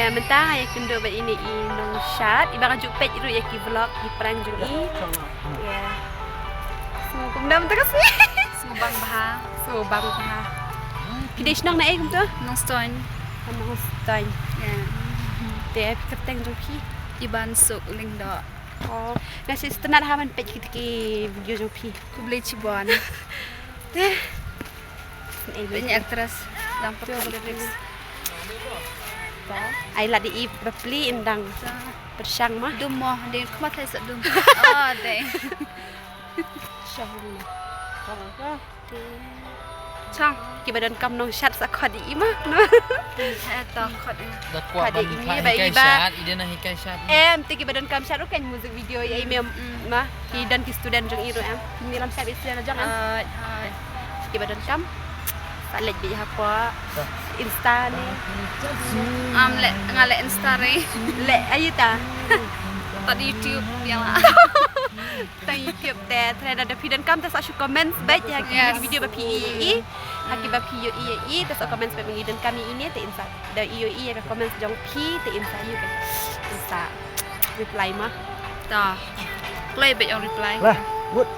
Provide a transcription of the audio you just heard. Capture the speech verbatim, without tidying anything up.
Mynta ïa kynduh bad ine i nongshad, iba nga ju peit ruh ïa ki vlog, ki prank jong i. Ïa. Sngew kumno mynta ka sngi? Sngew bang bha. Sngew bang bha. Phi dei shnong na ei kumto? Nongstoiñ. Nongstoiñ. Ïa. Te phi kyrteng jong phi? Iban Suk Lyngdoh. Oh, nga shu sngewtynnat ha ban peit kito ki video jong phi. Khublei shibun. Te. Peit ine i actress dang pyrshang lyrics. Ai lade i bapli in dang pyrshang ma. Dum mo, dei khmat hai sa dum. Oh, dei. Shong. Chong. Kiba donkam nongshad sa khot ïa i ma. Eh, to khot ïa. Da kwah ban hikai shad, i dei na hikai shad. Em, te kiba donkam shad ruh kan music video ïa i mem ma. Ki don ki student jong i ruh em. Ki lam shad i student jong em. Kiba donkam. Sa leit beit hapoh Insta ne. Am leh, nga leh Insta re. Leh aïu ta. Tad YouTube ïa la. Tang YouTube te, te lada phi donkam te sa shu comment beit ha ki video ba phi ïohi ïa i. Ha kiba phi ïohi ïa i te sa comment beit, ngi donkam ïa ine te in sa, da ïohi ïa ka comment jong phi te in sa ïohi ka, in sa reply ma. Ta. Kloi beit ong reply. Lah, good.